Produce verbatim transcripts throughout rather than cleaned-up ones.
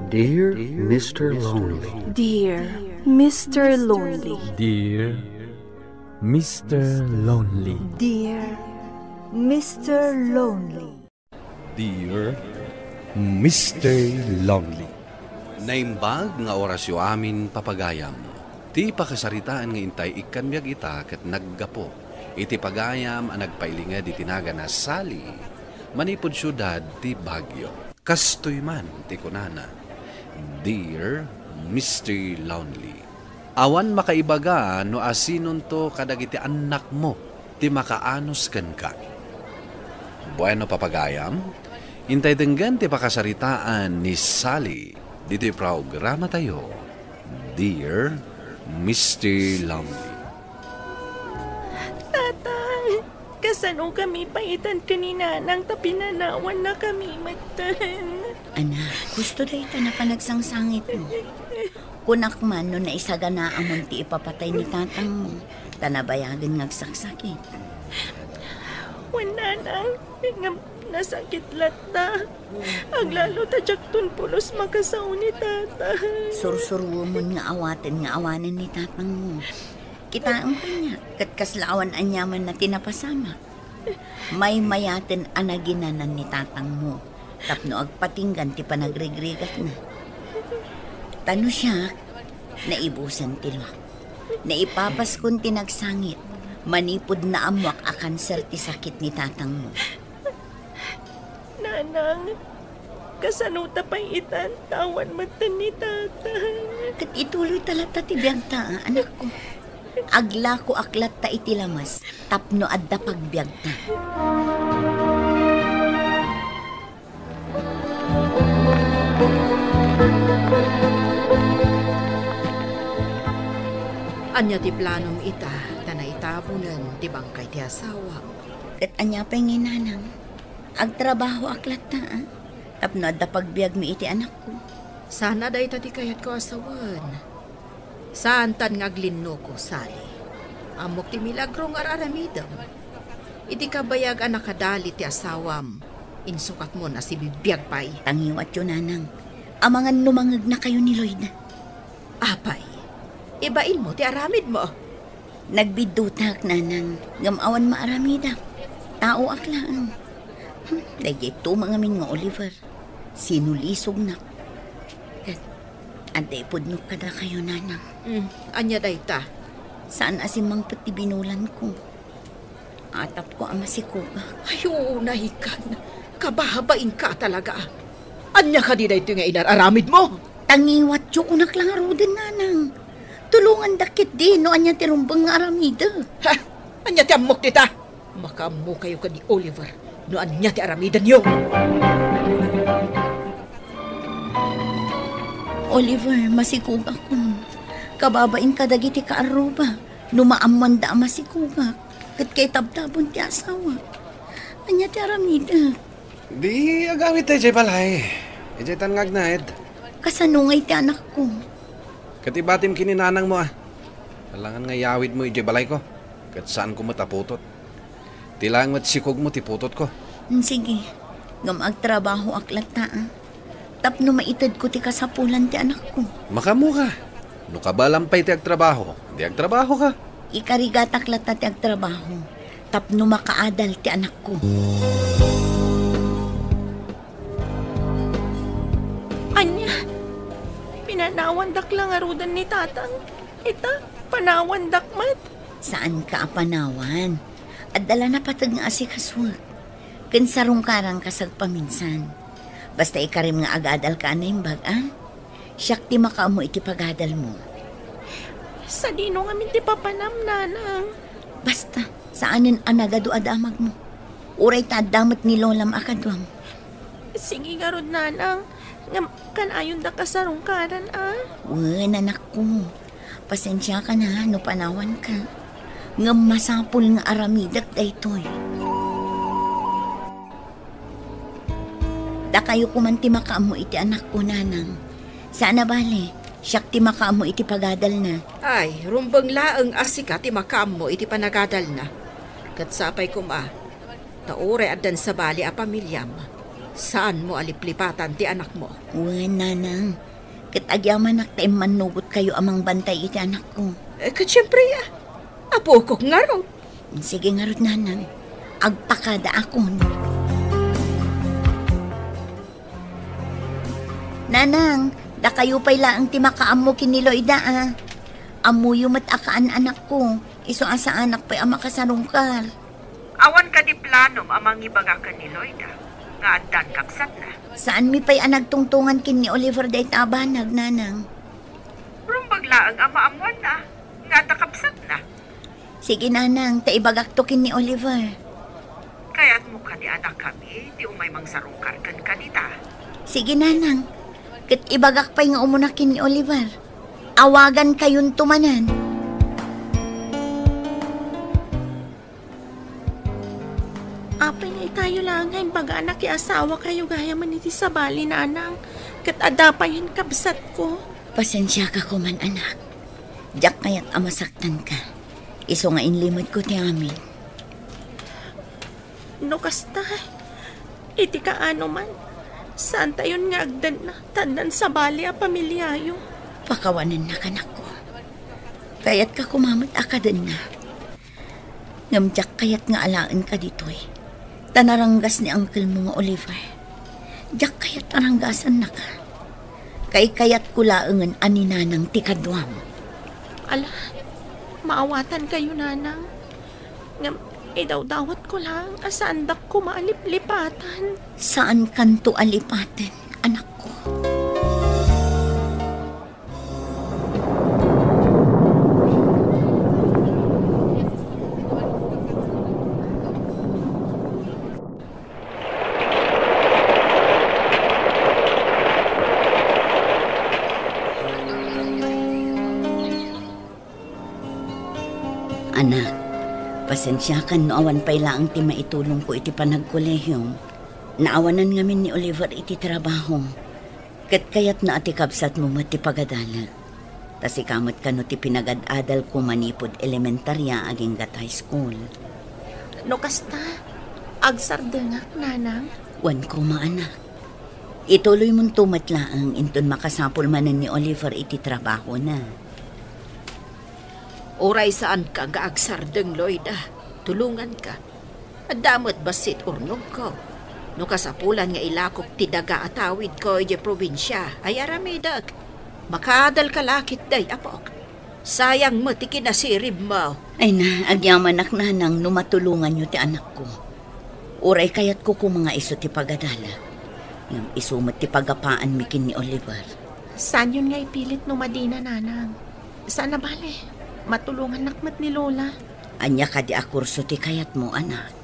Dear Mister Lonely. Dear Mister Lonely. Dear Mister Lonely. Dear Mister Lonely. Dear Mister Lonely. Naimbag nga orasyo amin, papagayam. Ti pakasaritaan nga intay ikkan biag ita ket naggapu iti pagayam a nagpailinged iti nagan a Sally manipud siudad ti Baguio. Kastoy man ti kunana, "Dear Mister Lonely, awan makaibaga no asinonto kadagiti annakmo ti makaanus kenka." Bueno, papagayam, intay denggen ti pakasaritaan ni Sally ditoy programatayo, Dear Mister Lonely. Tatang, kasano kami paitan ken ni Nanang ta pinanawannakami metten? Anak, husto dayta a panagsangsangitmo. Kunak man no naisaganaamon ti ipapatay ni tatangmo, ta nabayagen nga agsaksakit. Wen, Nanang, ngem nasakit latta. Aglalo ta diakton pulos makasao ni Tatang. Sursuruemon nga awaten nga awanen ni tatangmo. Kitaem kaniak, ket kasla awan aniamanna ti napasamak. Maymayaten a naginanan ni tatangmo tapno agpatinggan ti panagrigrigakna. Ta no siak, naibusen ti luak. Naipapaskon ti nagsangit manipud naammoak a kanser ti sakit ni tatangmo. Nanang, kasano ta pay itan ta awan metten ni Tatang? Ket ituloy ta latta ti biagta, a, anakko. Aglakoak latta iti lamas tapno adda pagbiagta. Ania ti planom ita ta naitabonen ti bangkay ti asawam? Ket ania pay ngay, Nanang? Agtrabahoak latta, a, tapno adda pagbiagmi iti anakko. Sana dayta ti kayatko a sawen. Saantan nga aglinnuko, Sally. Ammok ti milagro nga ar-aramidem. Iti kabayag a nakadalit ti asawam, insukatmon a sibibiag pay. Tangiwatyo, Nanang. Amangan no mangegnakayo ni Lloyd. Apay, ibainmo ti aramidmo. Nagbiddutak, Nanang, ngem awan maaramidak. Taoak laeng. Hmm, daydiay tumang amin nga Oliver. Sinulisognak. Ket adda ipudnok kadakayo, Nanang. Hmm, ania dayta? Saan a simmangpet ti binulanko. Atapko a masikogak. Ay, unaykan. Kababainka talaga. Ania kadi daytoy nga inar-aramidmo? Tangiwatyo, kunak la ngaruden, Nanang. Tulongandak ketdi no ania ti rumbeng nga aramidek. Ha? Ania ti ammok dita? Makaammokayo ken ni Oliver no ania ti aramidenyo. Oliver, masikogakon. Kababain kadagiti kaarruba. No maammoanda a masikogak, ket kaitabtabon ti asawa. Ania ti aramidek? Di agawid ta idiay balay. Idiay tan nga agnaed. Kasano ngay ti anakko? Ket ibatim ken ni nanangmo a. Alangan nga iyawidmo idiay balayko. Ket saanko met a putot. Ti laeng met sikogmo ti putotko. Mm, sige. Ngem agtrabahoak latta, a. Tapno maitedko ti kasapulan ti anakko. Makaammoka. No kabaelam pay ti agtrabaho, di agtrabahoka. Ikarigatak latta ti agtrabaho. Tapno makaadal ti anakko. Ania? Pinanawandak la ngaruden ni Tatang. Ita, panawandak met. Saanka a panawan. Adda la napateg nga asikasuek. Ken sarungkaranka sagpaminsan. Basta ikarim nga agadalka a naimbag, a? Siak ti makaammo iti pagadalmo. Sadino ngamin ti papanam, Nanang? Basta, saanen a nagadu a damagmo. Uray ta adda met ni Lolam a kaduam. Sige ngarud, Nanang. Ngem, kanayondak a sarungkaran, a? Wen, anakko. Pasensiakan a no panawanka. Ngem masapul nga aramidek daytoy. Dakayo koman ti makaammo iti anakko, Nanang. Saan a bale, siak ti makaammo iti pagadalna. Ay, rumbeng laeng a sika ti makaammo iti panagadalna. Ket sapay koma, ta uray addan sabali a pamiliam, Saanmo a liplipatan ti anakmo? Wen, nanang. Ket agyamanak ta immannugotkayo a mangbantay iti anakko. Eh, ket siempre, ah, apokok ngarud. Sige ngarud, nanang. Agpakadaakon. Nanang, dakayo pay laeng ti makaammo ken ni Loida, a. Ammoyo met a kaan-anakko, isu a saanak pay a makasarungkar. Awan kadi planom a mangibaga ken ni Loida nga addan kabsatna? Saanmi pay a nagtungtongan ken ni Oliver dayta a banag, nanang. Rumbeng laeng a maammuanna nga adda kabsatna. Sige, nanang, ta ibagakto ken ni Oliver. Kayatmo kadi a dakami ti umay mangsarungkar kenka dita? Sige, nanang. Ket ibagak pay nga umuna ken ni Oliver. Awagankayonto manen. Apay nga itayo laeng nga imbagana ti asawakayo gayamen iti sabali, nanang, ket adda payen kabsatko. Pasensiaka koman, anak. Diak kayat a masaktanka. Isu nga inlimedko ti amin. No kasta, iti kaano man, saantayon nga agdanna, ta addan sabali a pamiliayo. Pakawanennak, anakko. Kayatka koma met a kadenna. Ngem diak kayat nga alaenka ditoy. Ta naranggas ni unclemo nga Oliver. Diak kayat a ranggasannaka. Kaykayatko laengen a ni nanang ti kaduam. Ala, maawatankayo, nanang. Ngem idawdawatko laeng a saandak koma a liplipatan. Saankanto a lipaten, anakko. Anak, pasensiakan no awan pay laeng ti maitulongko iti panagkolehiom. Naawanan ngamin ni Oliver iti trabaho. Ket kayatna a ti kabsatmo met ti pagadalek. Ta sika met kano ti pinagad-adalko manipud elementaria aginggat high school. No kasta, agsardengak, nanang. Wen koma, anak. Ituloymonto met laeng inton makasapul manen ni Oliver iti trabahona. Uray saanka nga agsardeng, Loida, tulonganka. Adda met bassit urnongko. No kasapulan nga ilakok ti daga a tawidko idiay probinsia, ay aramidek. Makaadalka la ketdi, apok. Sayang met ti kinasiribmo. Ay na, agyamanak, nanang, no matulonganyo ti anakko. Uray kayatko koma nga isu ti pagadalek. Ngem isu met ti pagapaanmi ken ni Oliver. Saanyon nga ipilit no madina, nanang. Saan a bale, matulongannak met ni Lola. Ania kadi a kurso ti kayatmo, anak?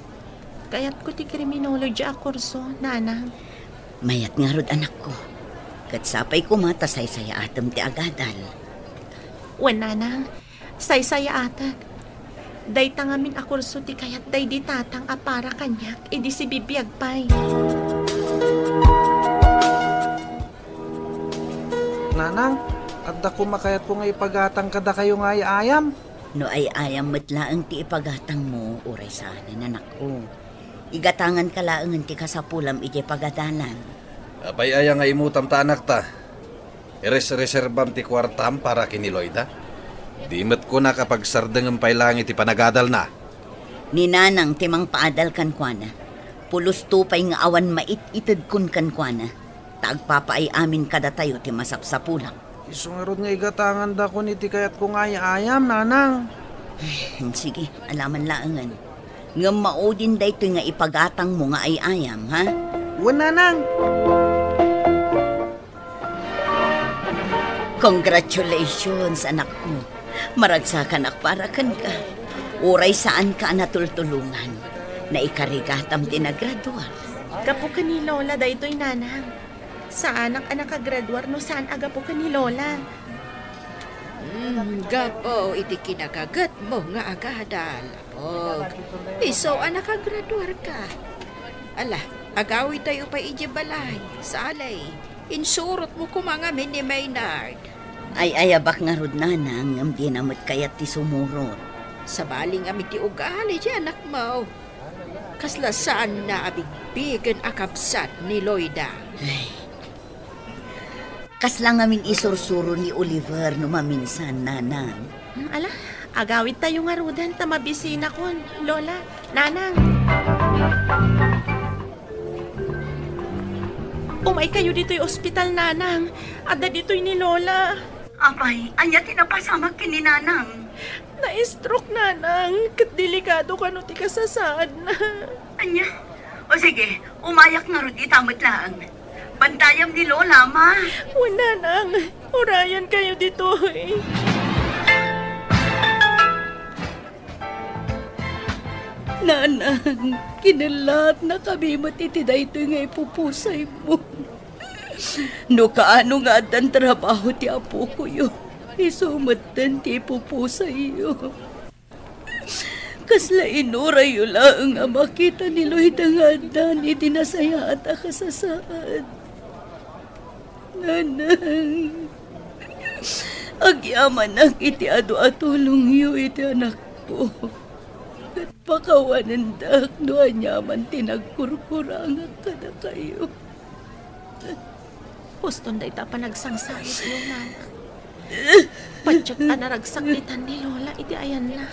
Kayatko ti criminology a kurso, nanang. Mayat ngarud, anakko. Ket sapay koma ta saysayaatem ti agadal. Wen, nanang, saysayaatek. Dayta ngamin a kurso ti kayat daydi tatang a para kaniak idi sibibiag pay. Nanang, adda koma kayatko nga ipagatang kadakayo nga ay-ayam. No ay-ayam met laeng ti ipagatangmo, uray saanen, anakko. Igatanganka laengen ti kasapulam idiay pagadalam. Apay aya nga imutam ta, anakta? Iresreserbam ti kuartam para ken ni Loida? Di met kunak a pagsardengem pay laeng iti panagadalna. Ni Nanang ti mangpaadal kenkuana. Pulosto pay nga awan mait-itedkon kenkuana. Ta agpapaay amin kadatayo ti masapsapulam. Isu ngarud nga igatangandakon iti kayatko nga ay-ayam, Nanang. Ay, sige, alaman laengen. Ngem maudin daytoy nga ipagatangmo nga ay-ayam, ha? Wen, Nanang. Congratulations, anakko. Maragsakanak para kenka. Uray saanka a natultulongan, naikarigatam ti nagraduar. Gapu ken ni Lola daytoy, Nanang. Saanak a nakagraduar no saan a gapu ken ni Lola. Hmm, gapu iti kinakagetmo nga agadal, apok. Isu a nakagraduarka. Ala, agawidtayo pay idiay balay. Sali, insurotmo koma ngamin ni Maynard. Ay-ayabak ngarud, Nanang, ngem dina met kayat ti sumurot. Sabali ngamin ti ugali ti anakmo. Kasla saanna a bigbigen a kabsat ni Loida. Ay. Kasla ngamin isursuro ni Oliver no maminsan, Nanang. Ala, agawidtayo ngaruden ta mabisinakon, Lola, Nanang. Umaykayo ditoy ospital, Nanang. Adda ditoy ni Lola. Apay, ania ti napasamak ken ni Nanang? Na-stroke, Nanang, ket delikado kano ti kasasaadna. Ania? O sige, umayak ngarud ita met laeng. Bantayam ni Lola, ma. Wen, Nanang, urayenkayo ditoy. Nanang, kinellatnakami met iti daytoy nga ipupusaymo. No kaano nga addan trabaho ti apokoyo, isu metten ti ipupusayyo. Kasla inurayyo laeng a makita ni Loida nga addan iti nasayaat a kasasaad. Nanang, agyamanak iti adu a tulongyo iti anakko. Ket pakawanendak no aniaman ti nagkurkurangak kadakayo. Huston dayta a panagsangsaityo, Nanang. Patiek a naragsak ditan ni Lola iti ayanna.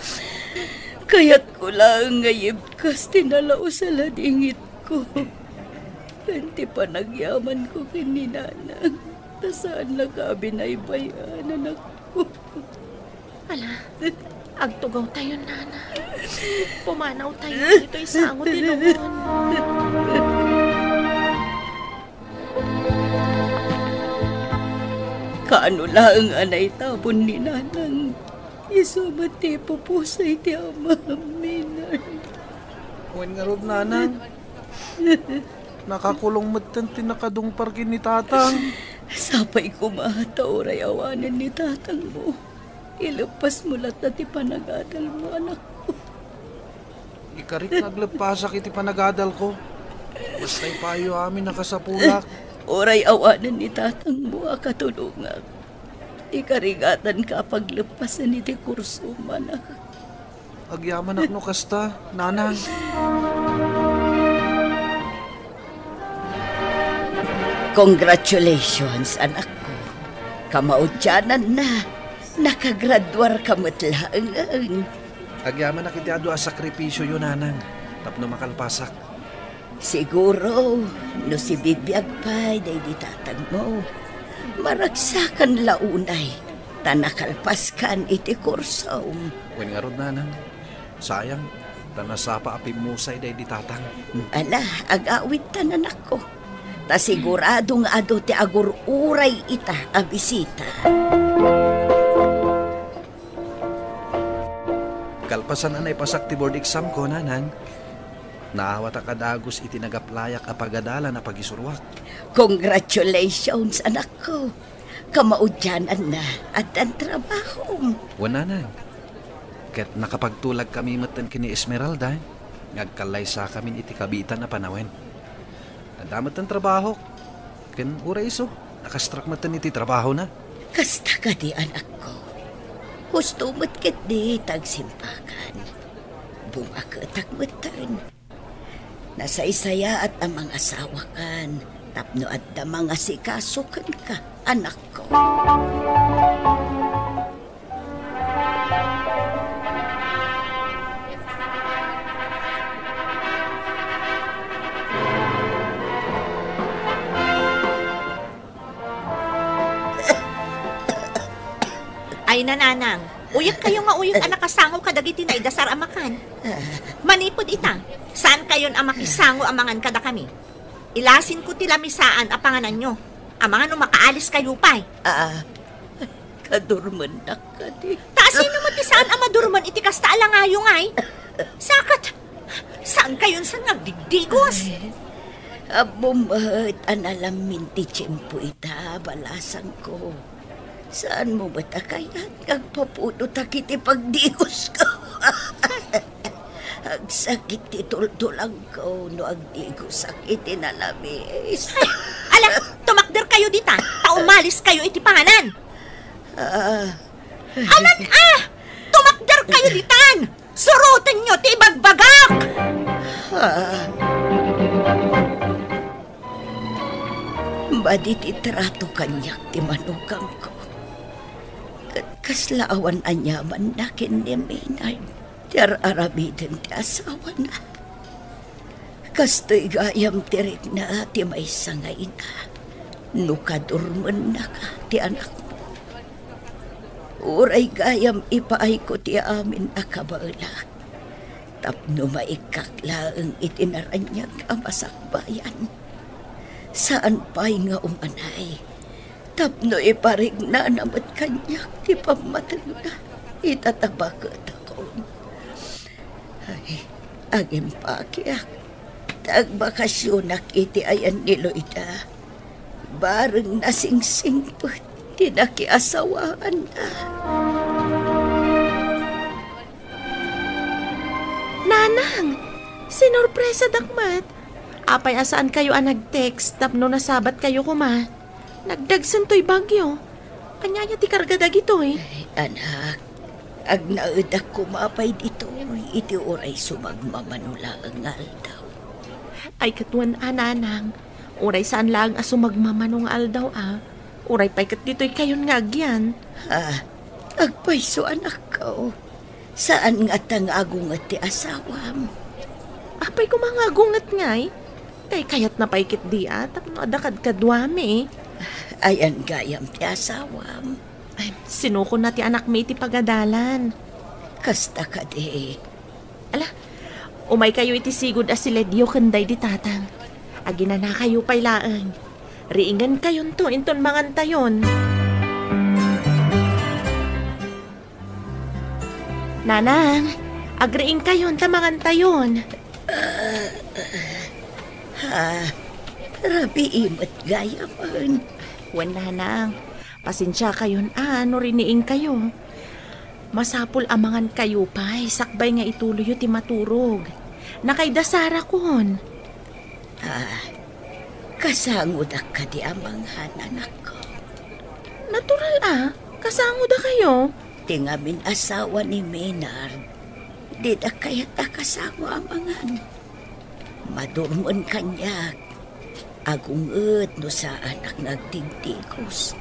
Kayatko laeng nga yibkas ti nalaus a ladingitko ken ti panagyamanko ken ni Nanang, ta saannaka a binaybay-an, anakko. Ala, agtugawtayo, Nanang. Pumanawtayo ditoy sango ti lungon. Kaano laeng a naitabon ni Nanang, isu met ti ipupusay ti amam, Minard. Wen ngarud, Nanang. Nakakulong metten ti nakadungpar ken ni Tatang. Sapay koma ta uray awanen ni Tatangmo. Ileppasmo latta ti panagadalmo, anakko. Ikarik nga agleppasak iti panagadalko. Basta ipayo amin a kasapulak. Uray awanen ni Tatangmo a katulongak, ikarigatanka a pagleppasen iti kursom, anak. Agyamanak no kasta, Nanang. Congratulations, anakko. Kamaudiananna, nakagraduarka met laeng. Agyamanak iti adu a sakripisioyo, Nanang, tapno makalpasak. Siguro, no sibibiag pay daydi tatangmo, maragsakan la unay, ta nakalpaskan iti kursom. Wen ngarud, Nanang, sayang, ta nasapa a pimmusay daydi tatang. Ala, agawidtan, anakko. Ta sigurado nga adu ti agur-uray ita a bisita. Kalpasan a naipasak ti board exam ko, Nanang, naawatak a dagus iti nagaplayak a pagadalan a pagisuruak. Congratulations, anakko. Kamaudiananna, addan trabahom. Wen, Nanang. Ket nakapagtulagkami metten ken ni Esmeralda nga agkallaysakamin iti kabiitan a panawen. Adda metten trabahok, ken uray isu, nakastrak metten iti trabahona. Kasta kadi, anakko. Husto met ketdi ti agsimpakan. Bungaketak metten. Nasaysayaat a mangasawakan tapno adda mangasikaso kenka, anakko. Ay, nanang, uyekkayo nga uyek a nakasango kadagiti naidasar a makan. Manipud ita, saankayon a makisango a mangan kadakami. Ilasinko ti lamisaan a pangananyo. Amangan no makaaliskayo pay. Ah, kadurmennak kadi. Ta asino met ti saan a madurmen iti kasta a langayo ngay? Sakat, saankayon san nga agdigdigos? Ammom met a nalammin ti tiempo ita, balasangko. Saanmo met a kayat nga agpapudotak iti pagdigosko? Agsakit ti tultulangko no agdigosak iti nalamis. Ala, tumakderkayo ditan, ta umaliskayo iti panganan. Ah. Alan, ah! Tumakderkayo ditan! Surotenyo ti ibagbagak! Ah. Madi ti trato kaniak ti manugangko. Ket kasla awan aniamanna ken ni Maynard ti ar-aramiden ti asawana. Kastoy gayam ti rikna ti maysa nga ina. No kadurmennaka ti anakmo, uray gayam ipaayko ti amin a kabaelak tapno maikkak laeng iti naraniag a masakbayan. Saan pay nga umanay tapno iparignana met kaniak ti pammatengna ita ta baketakon. Ay, agimpakiak ta agbakasionak iti ayan ni Loida. Bareng nasingsingpet ti nakiasawaanna. Nanang, sinorpresadak met. Apay a saan kayo a nag-text tapno nasabat kayo koma? Nagdagsen toy bagyo. Ania aya ti karga dagitoy? Ay, anak, agnaedak koma pay ditoy iti uray sumagmamano laeng nga aldaw. Ay, ket wen a, nanang, uray saan laeng a sumagmamano nga aldaw a, uray pay ket ditoy kayon nga agyan. Ha? Agpayso, anakko. Saan ngata nga agunget ti asawam? Apay koma nga agunget ngay? Tay kayatna pay ketdi a, tapno adda kadkaduami. Ayan gayam ti asawam. Ay, sinukonna ti anakmi iti pagadalan. Kasta kadi. Ala, umay kayo iti sigud a siledyo ken daydi tatang. Aginana kayo pay laeng. Riingen kayonto inton mangantayon. Nanang, agriing kayon ta mangantayon. Ha, rabii met gayamen. Wen, nanang, pasensia kayon a no riniing kayo. Masapul a mangan kayo pay sakbay nga ituloyyo ti maturog. Nakaidasara kon. Ah, kasangodak kadi a mangan, anakko? Natural a, kasangoda kayo. Ti ngamin asawa ni Maynard, dida kayat a kasango a mangan. Madurmen kaniak. Agunget no saanak nga agdigdigos.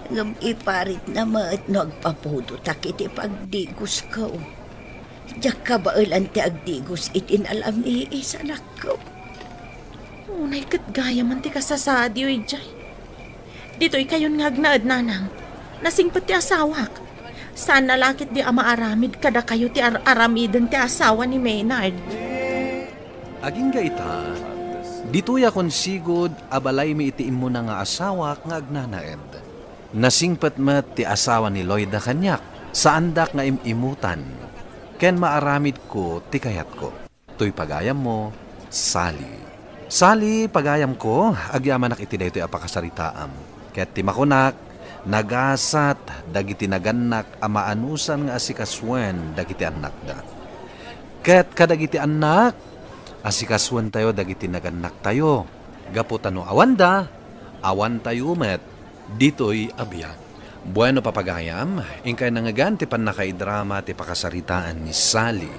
Ngem iparitna met no agpapudotak iti pagdigosko. Diak kabaelan ti agdigos iti nalamiis, anakko. Unay ket gayamen ti kasasaadyo idiay. Ditoy kayon nga agnaed, nanang. Nasingpet ti asawak. Saanna la ketdi a maaramid kadakayo ti ar-aramiden ti asawa ni Maynard. Agingga ita, ditoy a konsigud a balaymi iti immuna nga asawak nga agnanaed. Nasingpet met ti asawa ni Loida kaniak. Saandak nga im-imutan ken maaramidko ti kayatko. Toy pagayammo, Sally. Sally, pagayamko, agyamanak iti daytoy a pakasaritaam. Ket ti makunak, nagasat dagiti nagannak a maanusan nga asikasuen dagiti annakda. Ket kadagiti annak, asikasuentayo dagiti nagannaktayo. Gapu ta no awanda, awantayo met ditoy a biag. Bueno, papagayam, inkay nangngegan ti pannakaidrama ti pakasaritaan ni Sally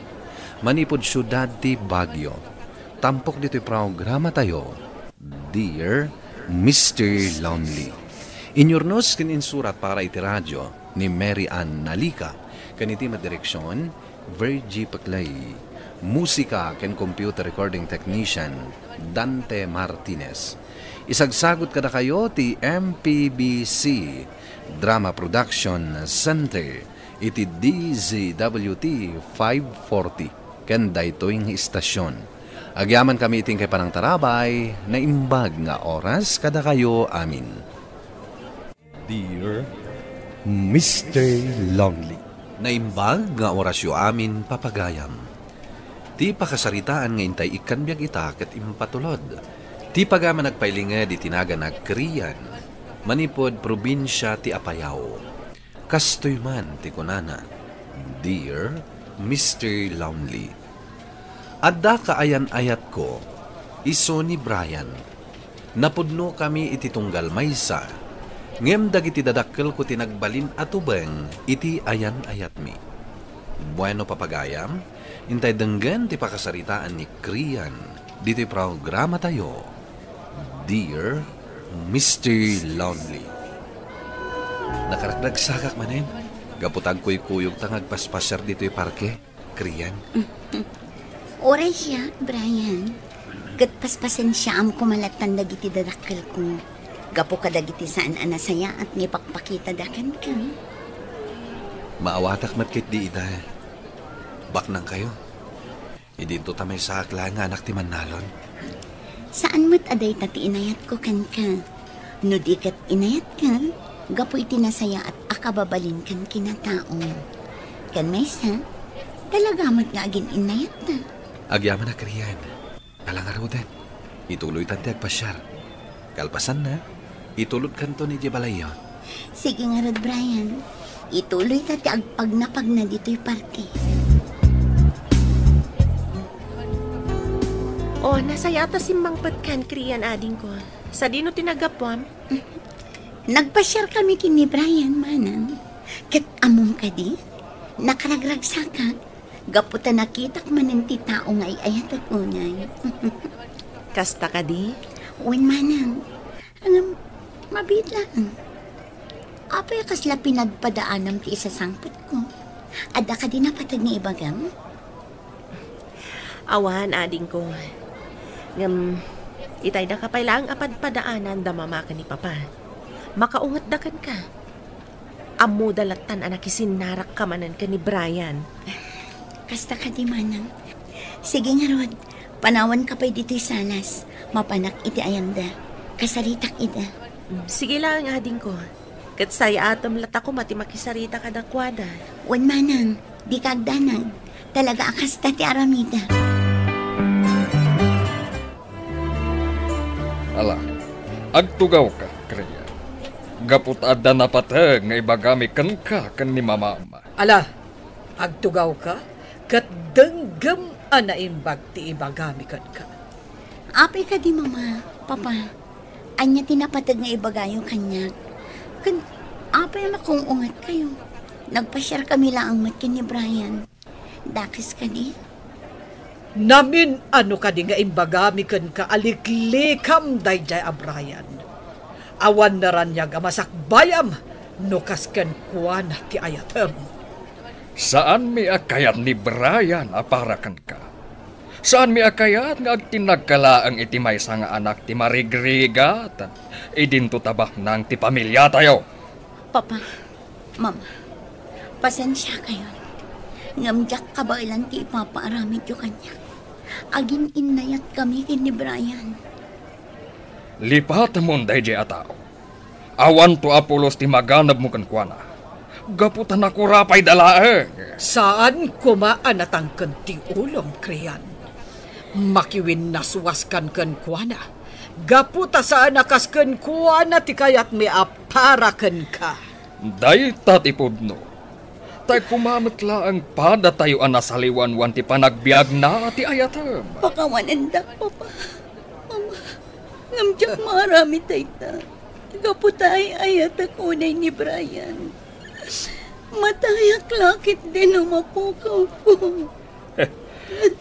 manipud siudad ti Baguio. Tampok ditoy programatayo, Dear Mister Lonely. Inyurnos ken insurat para iti radio ni Mary Ann Nalica, ken iti met direksion, Virgie Peclay. Musika ken computer recording technician, Dante Martinez. Isagsagut kadakayo ti M P B C Drama Production Center iti D Z W T five forty ken daytoy nga istasyon. Agyamankami iti inkay panangtarabay, naimbag nga oras kadakayo amin. Dear Mister Lonely. Naimbag nga orasyo amin, papagayam. Ti pakasaritaan nga intay ikkan biag ita ket impatulod. Ti pagayam a nagpailinged iti nagan Agrian, manipud probinsia ti Apayao. Kastoy man ti kunana, Dear Mister Lonely. Adda kaayan-ayatko, isu ni Brian. Napudnokami iti tunggal maysa, ngem dagiti dadakkelko ti nagbalin a tubeng iti ayan-ayatmi. Bueno, papagayam, intay denggen ti pakasaritaan ni Krian ditoy programatayo, Dear Mister Lonely. Nakaragragsakak manen, gapu ta agkuykuyogta nga agpaspasiar ditoy parke, Krian. Uray siak, Brian. Ket paspasensiaam koma lattan dagiti dadakkelko. Gapu kadagiti saan a nasayaat nga ipakpakitada kenka. Maawatak met ketdi ida. Baknangkayo. Idinto ta maysaak laeng nga anak ti mannalon. Saan met a dayta ti inayatko kenka. No di ket inayatkan, gapu iti nasayaat a kababalin ken kinatao. Ken maysa, talaga met nga agin-innayatta. Agyaman a Krian. Ala ngaruden, ituloytan ti agpasiar. Kalpasanna, itulodkanton idiay balayyo. Sige ngarud, Brian. Ituloyta ti agpagnapagna ditoy parke. O, nasayaat a simmangpetkan, Krian, adingko. Sadino ti naggapuam? Nagpasiarkami ken ni Brian, manang. Ket ammom kadi, nakaragragsakak. Gapu ta nakitak manen ti tao nga ay-ayatek unay. Kasta kadi? Wen, manang. Ngem, mabiit laeng. Apay a kasla pinagpadaanam ti isasangpetko? Adda kadi napateg nga ibagam? Awan, adingko. Ngem, itay daka pay laeng a padpadaanan da mama ken ni papa. Makaungetda kenka. Ammoda lattan a nakisinnarakka manen ken ni Brian. Kasta kadi, manang. Sige ngarud, panawanka pay ditoy salas. Mapanak iti ayanda. Kasaritak ida. Mm, sige laeng, adingko. Ket sayaatem latta koma ti makisarita kadakuada. Wen, manang, dika agdanag. Talaga a kasta ti aramida. Ala, agtugawka, Krian. Gapu ta adda napateg nga ibagami kenka ken ni mamam. Ala, agtugawka, ket denggem a naimbag ti ibagami kenka. Apay kadi, mama, papa, ania ti napateg nga ibagayo kaniak? Ken apay a makung-ungetkayo? Nagpasiarkami laeng met ken ni Brian. Dakes kadi? Namin-ano kadi nga imbagami kenka a liklikam daydiay a Brian? Awan naraniag a masakbayam no kas kenkuana ti ayatem. Saanmi a kayat ni Brian a para kenka. Saanmi a kayat nga agtinnagka laeng iti maysa nga anak ti marigrigat idinto ta baknang ti pamiliatayo. Papa, Mama, pasensiakayon, ngem diak kabaelan ti ipapaaramidyo kaniak. Agin-innayatkami ken ni Brian. Lipatemon daydiay a tao. Awanto a pulos ti maganebmo kenkuana. Gapu ta nakurapayda laeng. Saan koma a natangked ti ulom, Krian. Makiwinnaswaskan kenkuana. Gapu ta saan a kas kenkuana ti kayatmi a para kenka. Dayta ti pudno. Ta koma met laeng padatayo a nasaliwanwan ti panagbiagna ti ayatem. Pakawanendak, Papa. Mama, ngem diak maaramid dayta. Gapu ta ay-ayatek unay ni Brian. Matayak la ketdi no mapukawko.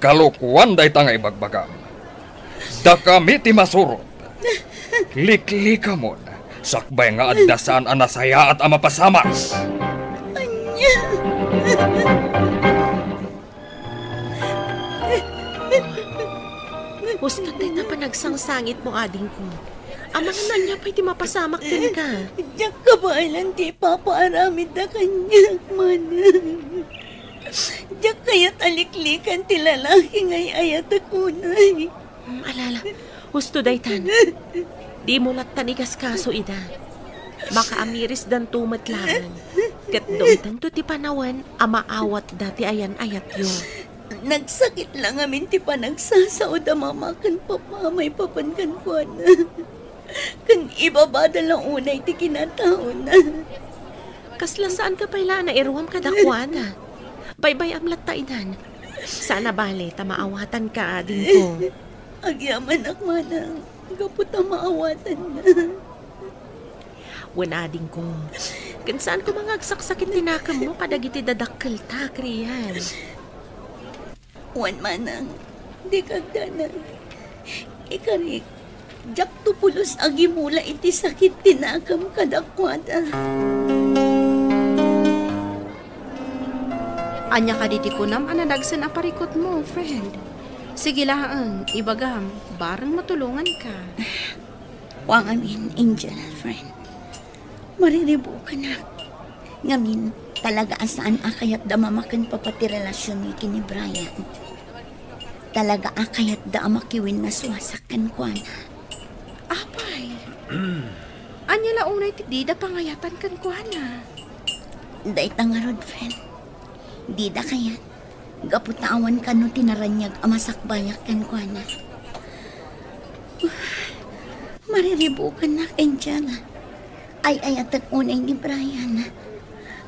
Kalokuan dayta nga ibagbagam. Dakami ti masurot. Liklikamon, sakbay nga adda saan a nasayaat a mapasamak. Ania? Uston dayta panagsangsangitmo, adingko. Amangan ania pay ti mapasamak kenka. Diak kabaelan ti ipapaaramidda kaniak, manang. Diak kayat a liklikan ti lalaki nga ay-ayatek unay. Mm, alala, husto daytan. Dimo lattan ikaskaso ida. Makaamirisdanto met laeng. Ket dumtengto ti panawen a maawatda ti ayan-ayatyo. Nagsakit la ngamin ti panagsasaoda mama ken papa maipapan kenkuana. Ken ibabada la unay ti kinataona. Kasla saanka pay la a nairuam kadakuada. Baybay-am latta idan. Saan a bale ta maawatanka, adingko. Agyamanak, manang, gapu ta maawatanna. Wen, adingko, Ken saan koma nga agsaksakit ti nakemmo kadagiti dadakkelta, Krian. Wen manang, dika agdanag. Ikarik, diakto pulos a gimula iti sakit ti nakem kadakuada. Ania kadi ti kunam a nadagsen a parikutmo, friend? Sige laeng, ibagam, bareng matulonganka. Wa ngamin, Angel, friend. Mariribukanak. Ngamin, talaga a saan a kayatda mama ken papa ti relasionmi ken ni Brian. Talaga a kayatda a makiwin nga suasak kenkuana. Apay, ania la unay ti dida pangayatan kenkuana? Dayta ngarud, friend. Dida kayat. Gapu ta awan kano ti naraniag a masakbayak kenkuana. Mariribukanak, Angel. Ay-ayatek unay ni Brian.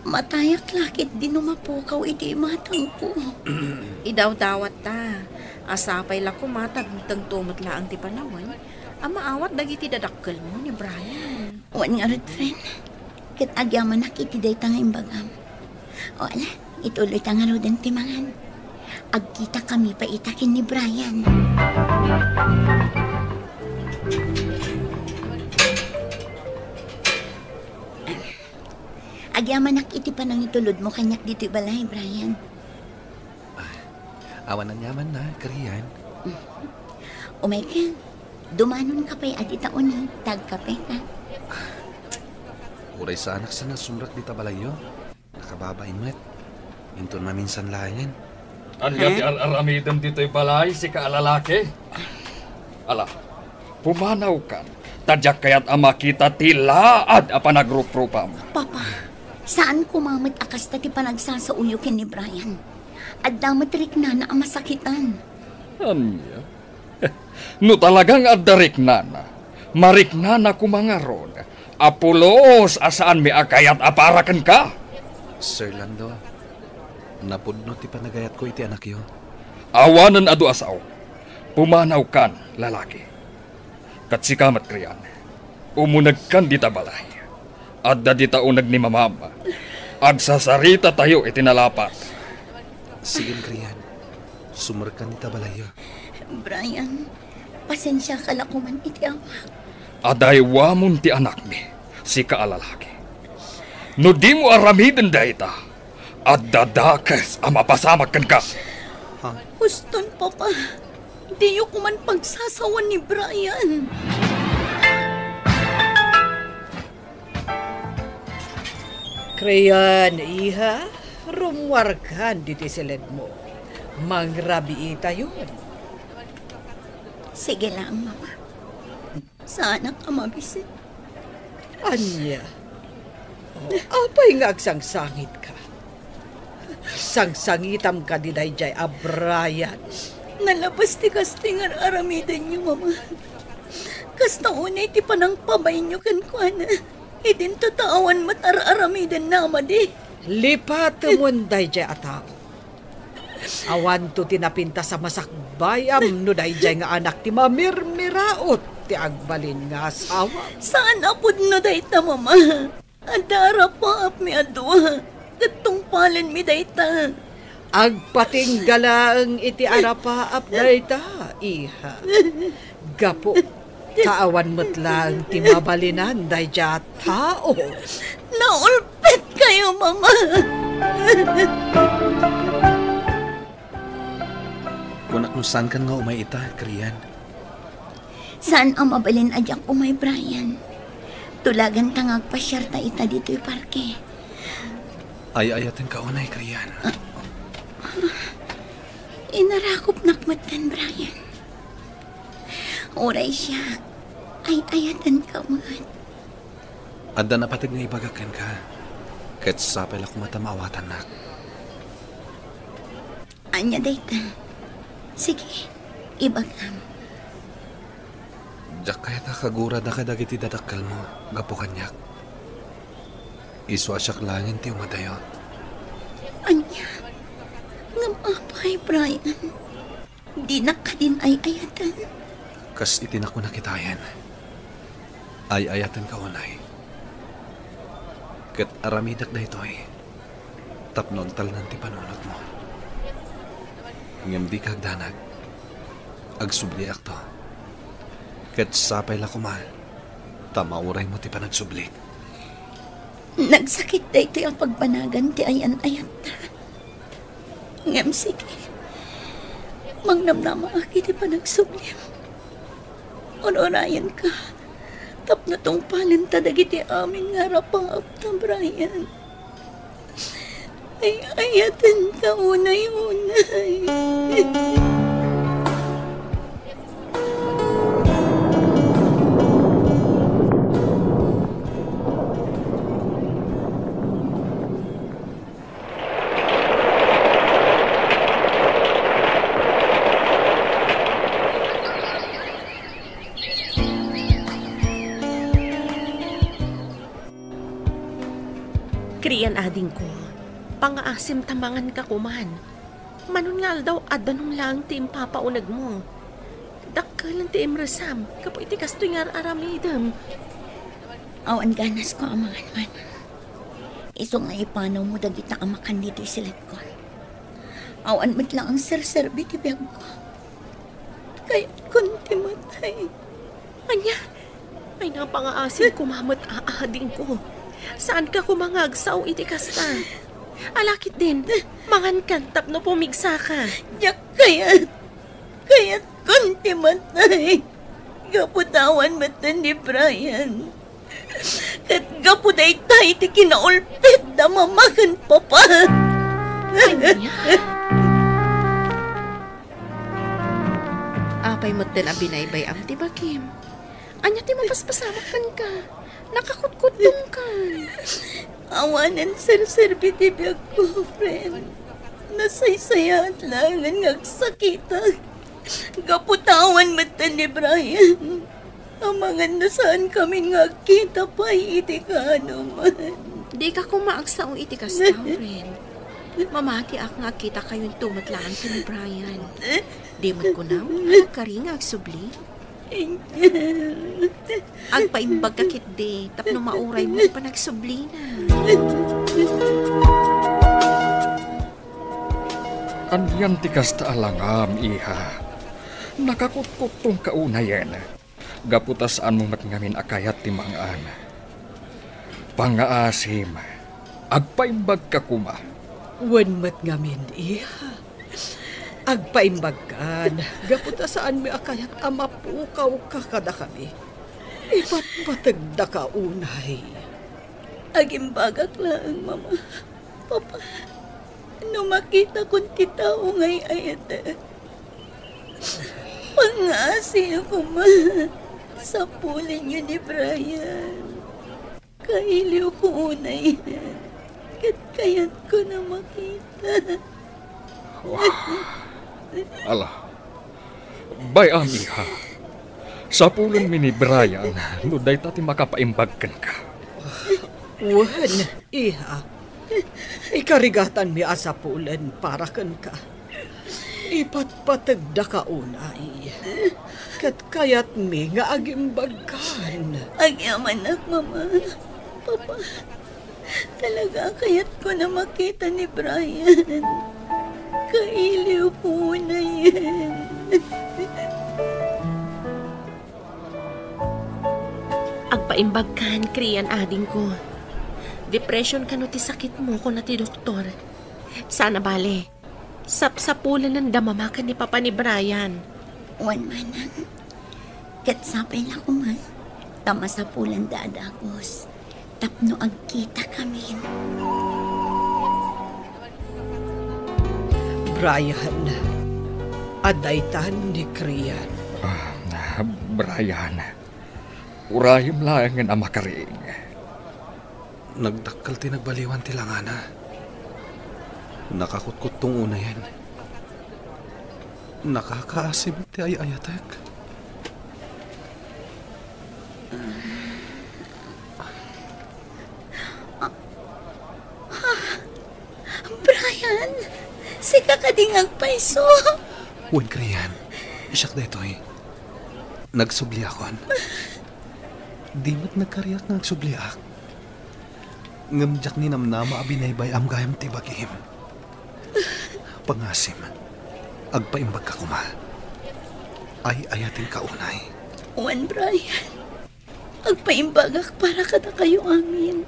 Matayak la ketdi no mapukaw iti imatangko. Idawdawatta. A sapay la koma ta dimtengto met laeng ti panawen a maawat dagiti dadakkelmo ni Brian. Wen ngarud, friend. Ket agyamanak iti dayta nga imbagam. O ala, ituloyta ngaruden ti mangan. Agkitakami pay ita ken ni Brian. Agyamanak iti panangitulodmo kaniak ditoy balay, Brian. Awan aniamanna, Krian. Umayka. Dumanonka pay a dita unay, ta agkapeka. Uray saanak sa nasumrek dita balayyo. Nakababain met. Inton maminsan laengen. Ania ti ar-aramidem ditoy balay, sika a lalaki? Ala, pumanawkan, ta diak kayat a makita ti laad a panagruprupam. Papa, saan koma met a kasta ti panagsasaoyo ken ni Brian. Adda met riknana a masakitan. Ania? No talagang adda riknana, mariknana koma ngarud a pulos a saanmi a kayat a para kenka. Sir Lando, napudno ti panagayatko iti anakyo. Awanen adu a sao. Pumanawkan, lalaki. Ket sika met, Krian, umunegkan dita balay. Adda dita uneg ni mamam. Agsasaritatayo iti nalapat. Sige, Krian. Sumrekkan dita balayyo. Brian, pasensiaka la koman iti amak. Adaywamon ti anakmi, sika a lalaki. No dimo aramiden dayta, adda dakes a mapasamak kenka. Ha? Huston, Papa. Diyo koman pagsasawan ni Brian. Krian, iha, rummuarkan ditoy siledmo. Mangrabiitayon. Sige lang, Mama. Saanak a mabisit. Ania? O, apay nga agsangsangitka? Sangsangitam kadi daydiay a Brian? Nalabas ti kastoy nga ar-aramidenyo, Mama. Kasta unay ti panangpabainyo kenkuana. Idinto ta awan met ar-aramidenna a madi. Lipatemon daydiay a tao. Awanto ti napintas a masakbayam no daydiay nga anak ti mamirmiraut ti agbalin nga asawa. Saan a pudno dayta, Mama. Adda arapaapmi a dua, ket tungpalenmi dayta. Agpatingga laeng iti arapaap dayta, iha. Gapu ta awan met laeng ti mabalinan daydiay a tao. Naulpetkayo, Mama! Kunak no saankan nga umay ita, Krian. Saan a mabalin a diak umay, Brian. Tulaganta nga agpasiarta ita ditoy parke. Ay-ayatenka unay, Krian. Inarakopnak met kan Brian. Uray siak, ay-ayatenka met. Adda napateg nga ibagak kenka, ket sapay la koma ta maawatannak. Ania dayta? Sige, ibagam. Diak kayat a kagurada kadagiti dadakkelmo gapu kaniak. Isu a siak laengen ti umadayo. Ania? Ngem apay, Brian? Dinak kadin ay-ayaten? Kas iti nakunak itayen, ay-ayatenka unay. Ket aramidek daytoy tapno antalnan ti panunotmo. Ngem dika agdanag. Agsubliakto. Ket sapay la koma ta mauraymo ti panagsublik. Nagsakit daytoy a pagbanagan ti ayan-ayatta. Ngem sige, mangnamnamaak iti panagsublim. Ur-urayenka tapno tungpalenta dagiti amin nga arapaapta, Brian. Ay-ayatenka unay-unay. Krian, adingko, pangaasim ta manganka koman. Manon nga aldaw a danum laeng ti impapaunegmo. Dakkel ti imresam gapu iti kastoy nga ar-aramidem. Awan ganasko a mangan man. Isu nga ipanawmo dagita a makan ditoy siletkon. Awan met laeng serserbi ti biagko. Kayatkon ti matay. Ania? Ay, napangaasim koma met, adingko. Saanka koma nga agsao iti kasta. Ala ketdin, mangankan tapno pumigsaka. Diak kayat. Kayatkon ti matay. Gapu ta awan metten ni Brian. Ket gapu dayta iti kinaulpit da mama ken papa. Ania? Apay metten a binaybay-am ti bakim? Ania ti mapaspasamak kenka? Nakakutkuttongkan. Awanen serserbi ti biagko, friend. Nasaysayaat laengen nga agsakitak. Gapu ta awan metten ni Brian. Amangan no saankamin nga agkita pay iti kaanoman. Dika koma agsao iti kasta, friend. Mamakiak nga agkitakayonto met laeng ken ni Brian. Di met kunam a nagkari nga agsubli? Angel. Agpaimbagka ketdi tapno mauraymo ti panagsublina. Anian ti kasta a langam, iha? Nakakutkuttongka unayen. Gapu ta saanmo met ngamin a kayat ti mangan. Pangaasim, agpaimbagka koma. Wen met ngamin, iha. Agpaimbagkan, gapu ta saanmi a kayat a mapukawka kadakami. Ipatpategdaka unay. Agimbagak laeng, Mama. Papa, no makitakon ti tao nga ay-ayatek, pangngaasim koma, sapulenyo ni Brian. Kailiwko unay, ket kayatko a makita. Wah. Ala, bay-am, iha. Sapulenmi ni Brian no dayta ti makapaimbag kenka. Wen, iha. Ikarigatanmi a sapulen para kenka. Ipatpategdaka unay. Ket kayatmi nga agimbagkan. Agyamanak, Mama. Papa, talaga kayatko a makita ni Brian. Kailiwko unayen. Agpaimbagkan, Krian, adingko. Depression kano ti sakitmo, kuna ti doktor. Saan a bale, sapsapulenen da mama ken ni papa ni Brian. Wen, manang. Ket sapay la koma ta masapulenda a dagus tapno agkitakamin. Brian, adda itan ni Krian. Ah, Brian, urayem laengen a makariing. Nagdakkel ti nagbaliwan ti langana. Nakakutkuttong unayen. Nakakaasim ti ay-ayatek. Brian, sika kadi nga agpayso? Wen, Krian, siak daytoy. Nagsubliakon. Di met nagkariak nga agsubliak. Ngem diak ninamnama a binaybay-am gayam ti bagim. Pangasim, agpaimbagka koma. Ay-ayatenka unay. Wen, Brian. Agpaimbagak para kadakayo amin.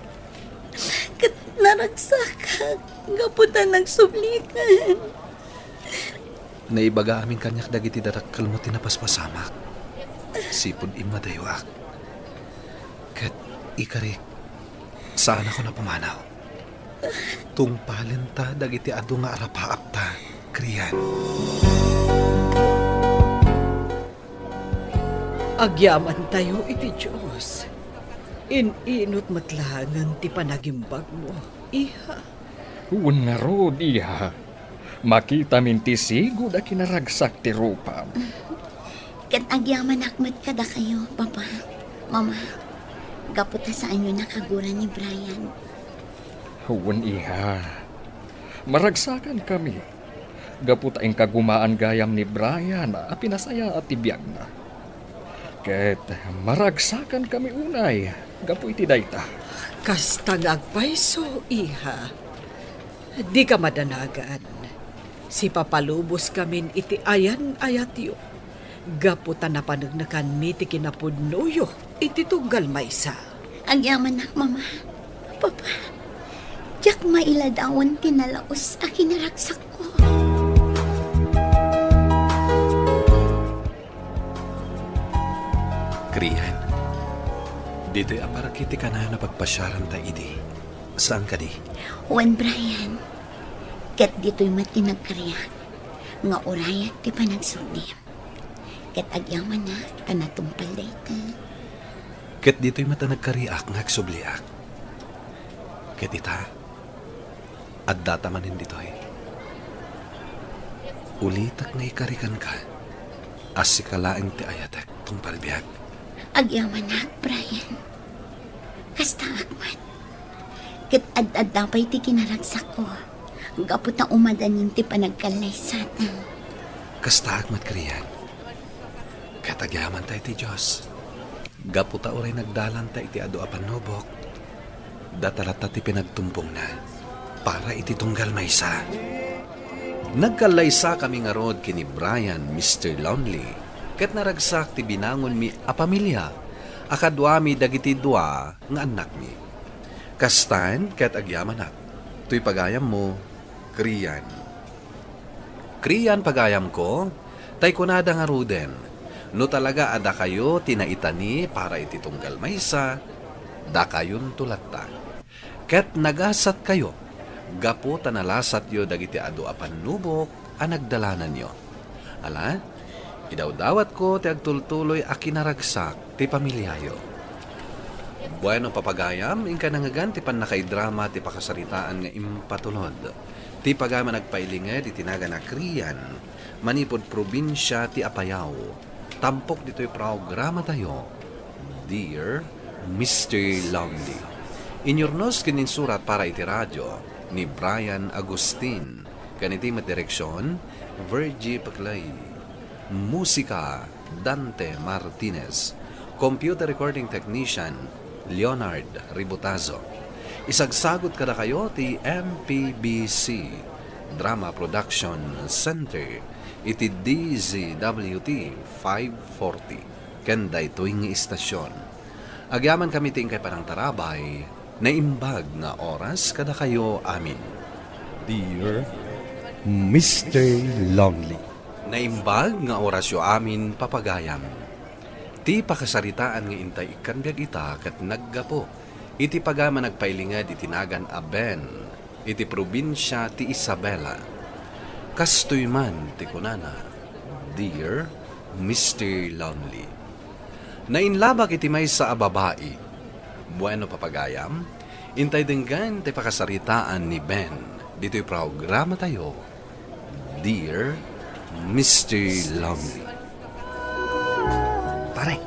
Ket naragsakak gapu ta nagsublikan. Naibaga amin kaniak dagiti dadakkelmo ti napaspasamak. Sipud immadayoak. Ket ikarik, saanakon a pumanaw. Tungpalenta dagiti adu nga arapaapta, Krian. Agyamantayo iti Dios. In-inut met laengen ti panagimbagmo, iha. Wen ngarud, iha. Makitamin ti sigud a kinaragsak ti rupam. Ket agyamanak met kadakayo, Papa, Mama, gapu ta saanyo nakaguran ni Brian. Wen, iha. Maragsakankami. Gapu ta inkagumaan gayam ni Brian a pinasayaat ti biagna. Ket maragsakankami unay gapu iti dayta. Kasta nga agpayso, iha. Dika madanagan. Sipapaluboskamin iti ayan-ayatyo. Gapu ta napaneknekanmi ti kinapudnoyo iti tunggal maysa. Agyamanak, Mama, Papa, diak mailadawan ti nalaus a kinaragsakko. Krian, ditoy a parke ti kanayon a pagpasiaranta idi. Saan kadi? Wen, Brian. Ket ditoy met ti nagkariak nga urayat ti panagsublim. Ket agyamanak ta natungpal dayta. Ket ditoy met a nagkariak nga agsubliak. Ket ita, addata manen ditoy. Ulitek nga ikarikanka a sika laeng ti ayatek tungpal biag. Agyamanak, Brian. Kastaak met. Ket ad-adda pay ti kinaragsakko, gapu ta umadanin ti panagkallaysata. Kastaak met, Krian. Ket agyamanta iti Dios. Gapu ta uray nagdalanta iti adu a pannubok, data latta ti pinagtumbongna para iti tunggal maysa. Nagkallaysakami ngarud ken ni Brian, Mister Lonely, ket naragsak ti binangonmi a pamilia a kaduami dagiti dua nga annakmi. Kastan ket agyamanak. Toy pagayammo, Krian. Krian, pagayamko, tay kunada ngaruden, no talaga a dakayo ti naitani para iti tunggal maysa, dakayonto latta. Ket nagasatkayo gapu ta nalasatyo dagiti adu a pannubok a nagdalananyo. Ala, idawdawatko ti agtultuloy a kinaragsak ti pamiliayo. Bueno, papagayam, inka nangngegan ti pannakaidrama ti pakasaritaan nga impatulod. Ti pagayam a nagpailinged iti nagan a Krian, manipud probinsia ti Apayao. Tampok ditoy programatayo, Dear Mister Lonely. Inyurnos ken insurat para iti radio ni Brian Agustin. Ken iti met direksion, Virgie Paclay. Musika, Dante Martinez. Computer recording technician, Leonard Ributazo. Isagsagut kadakayo ti M P B C Drama Production Center iti D Z W T five forty. Ken daytoy nga istasyon. Agyamankami ti inkay panangtarabay, Naimbag nga oras kadakayo amin. Dear Mister Lonely. Naimbag nga orasyo amin, papagayam. Ti pakasaritaan nga intay ikkan biag ita ket naggapu iti pagayam a nagpailinged iti nagan a Ben iti probinsia ti Isabela. Kastoy man ti kunana, Dear Mister Lonely. Nainlabak iti maysa a babai. Bueno, papagayam, intay denggen ti pakasaritaan ni Ben ditoy programatayo, Dear Mister Lonely. Pare,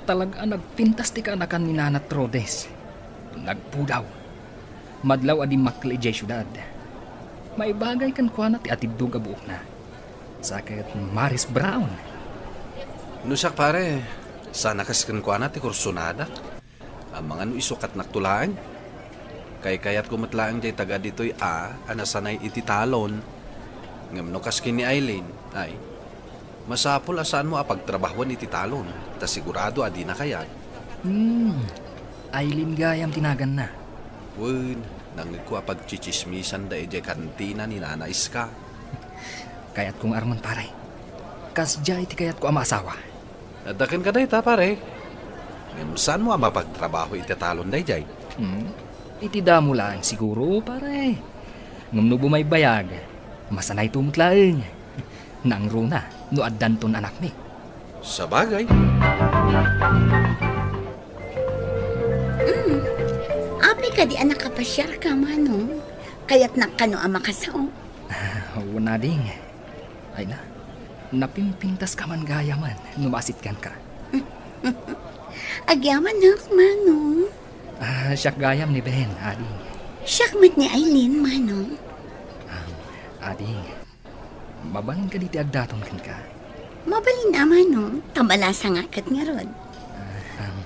talaga a nagpintas ti kaanakan ni Nana Trodes. Nagpudaw. Madlaw a dimmakkel idiay siudad. Maibagay kenkuana ti atiddog a buokna. Sa ket Maris Brown. No siak, pare, saan a kas kenkuana ti kursonadak. Amangan no isukatnakto laeng. Kaykayatko met laeng jay taga ditoy a, a nasanay iti talon. Ngem no kas ken ni Aileen, ay, masapul a saanmo a pagtrabahoen iti talon, ta sigurado a dina kayat. Hmm, Aileen gayam ti naganna. Wen, nangngegko a pagtsitsismisan da idiay kantina ni Nana Iska. Kayatko nga armen, pare. Kasdiay ti kayatko a maasawa. Adda kenka dayta, pare. Ngem saanmo a mapagtrabaho iti talon daydiay? Hmm? Iti damo laeng siguro, pare. Ngem no bumaybayag, masanayto met laeng. Nangruna no addanton anakmi. Sabagay. Mm. Apay kadi a nakapasiarka, Manong? Kayatnak kano a makasao? Ah, wen, ading. Ay na, napimpintaska man gayamen no maasitganka. Agyamanak, Manong. Ah, siak gayam ni Ben, ading. Siak met ni Aileen, Manong. Ah, ading, mabalin kadi ti agdaton kenka? Mabalin a, Manong, ta malasa nga ket ngarud. Ah, um,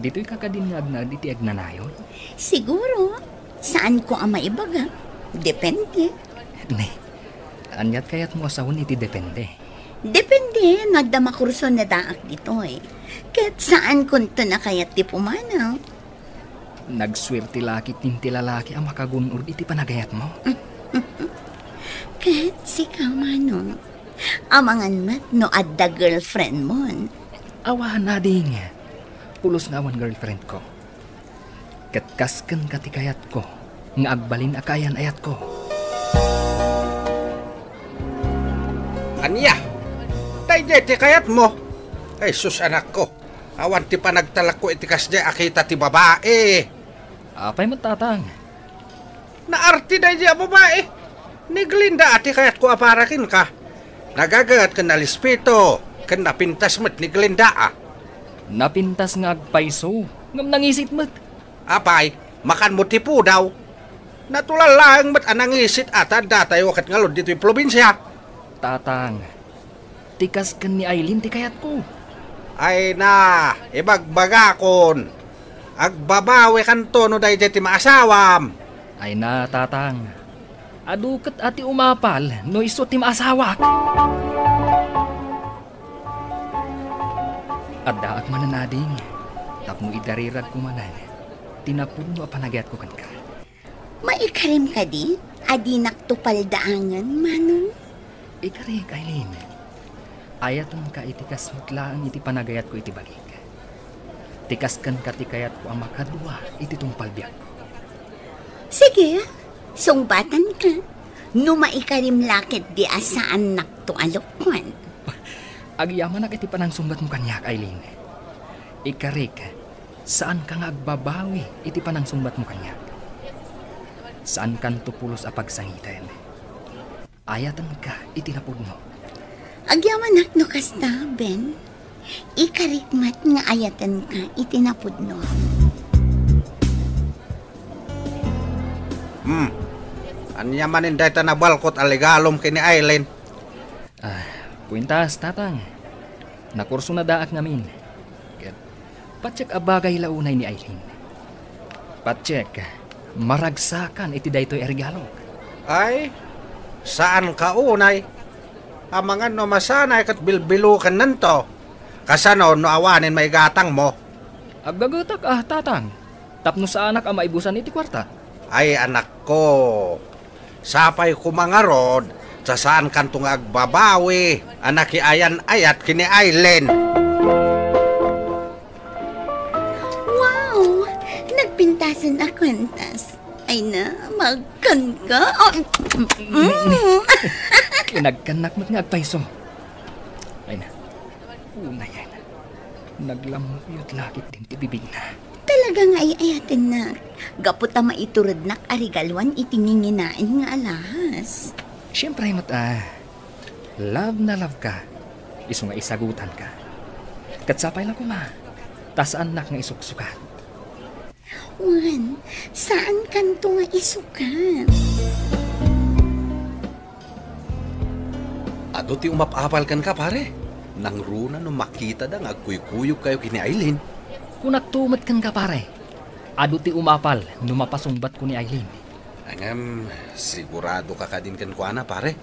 ditoy ka kadin nga agnaed iti agnanayon? Siguro. Saanko a maibaga. Depende. Ne, aniat kayatmo a sawen iti depende? Depende, no adda makurso a daak ditoy. Ket saankonton a kayat ti pumanaw. Nagsuerte la ketdin ti lalaki a makagun-od iti panagayatmo. Ket sika, Manong, amangan met no adda girlfriendmon. Awan, ading. Pulos nga awan girlfriendko. Ket kas kenka ti kayatko nga agbalin a kaayan-ayatko. Ania? Daydiay ti kayatmo? Ay, sus, anakko. Awan ti panagtalekko iti kasdiay a kita ti babai. Apay met, Tatang? Naarti daydiay a babai. Ni Glenda a ti kayatko a para kenka. Nagagangat ken nalispeto, ken napintas met ni Glenda a. Napintas nga agpayso, ngem nangisit met. Apay, makanmo ti pudaw? Natural laeng met a nangisit a ta addatayo ket ngarud ditoy probinsia. Tatang, ti kas ken ni Aileen ti kayatko. Ay na, ibagbagakon. Agbabawikanto no daydiay ti maasawam. Ay na, Tatang. Adu ket a ti umapal no isu ti maasawak. Addaak manen, ading, tapno idariragko manen ti napudno a panagayatko kenka. Maikarim kadi a dinakto paldaangen, Manong? Ikarik, Aileen. Ayatenka iti kas met laeng iti panagayatko iti bagik. Ti kas kenka ti kayatko a makadua iti tungpal biagko. Sige, sungbatanka. No maikarim la ketdi a saannakto a lokon. Agyamanak iti panangsungbatmo kaniak, Aileen. Ikarik, saanka nga agbabawi iti panangsungbatmo kaniak. Saankanto pulos a pagsangiten. Ayatenka iti napudno. Agyamanak no kasta, Ben. Ikarik met nga ayatenka iti napudno. Hmm. Ania manen dayta nabalkot a legalom ken ni Aileen? Ah, kuentas, Tatang. Nakursona daak ngamin. Ket patiek a bagay la unay ni Aileen. Patiek, maragsakan iti daytoy a regalok. Ay, saanka unay. Amangan no masanay ket bilbilukennanto. Kasano no awanen maigatangmo? Aggagetak a, Tatang, tapno saanak a maibusan iti kuarta. Ay, anakko, sapay koma ngarud ta saankanto nga agbabawi a nakiayan-ayat ken ni Aileen. Wow! Nagpintasen a kuentas. Ay na, magkanka. Oh, mm. Kinagkannak met nga agpayso. Ay na. Unayen. Naglammuyot la ketdin ti bibigna. Talaga nga ay-ayatennak. Gapu ta maiturednak a regaluan iti nginginaen nga alahas. Siempre met a. Love na love ka. Isu nga isagutanka. Ket sapay la koma, ta saannak nga isuksukat. Wen, saankanto nga isukat. Adu ti umap-apal kenka, pare. Nangruna no makitada nga agkuykuyogkayo ken ni Aileen. Kunakto met kenka, pare. Adu ti umapal no mapasungbatko ni Aileen. Ngem, siguradoka kadin kenkuana, pare?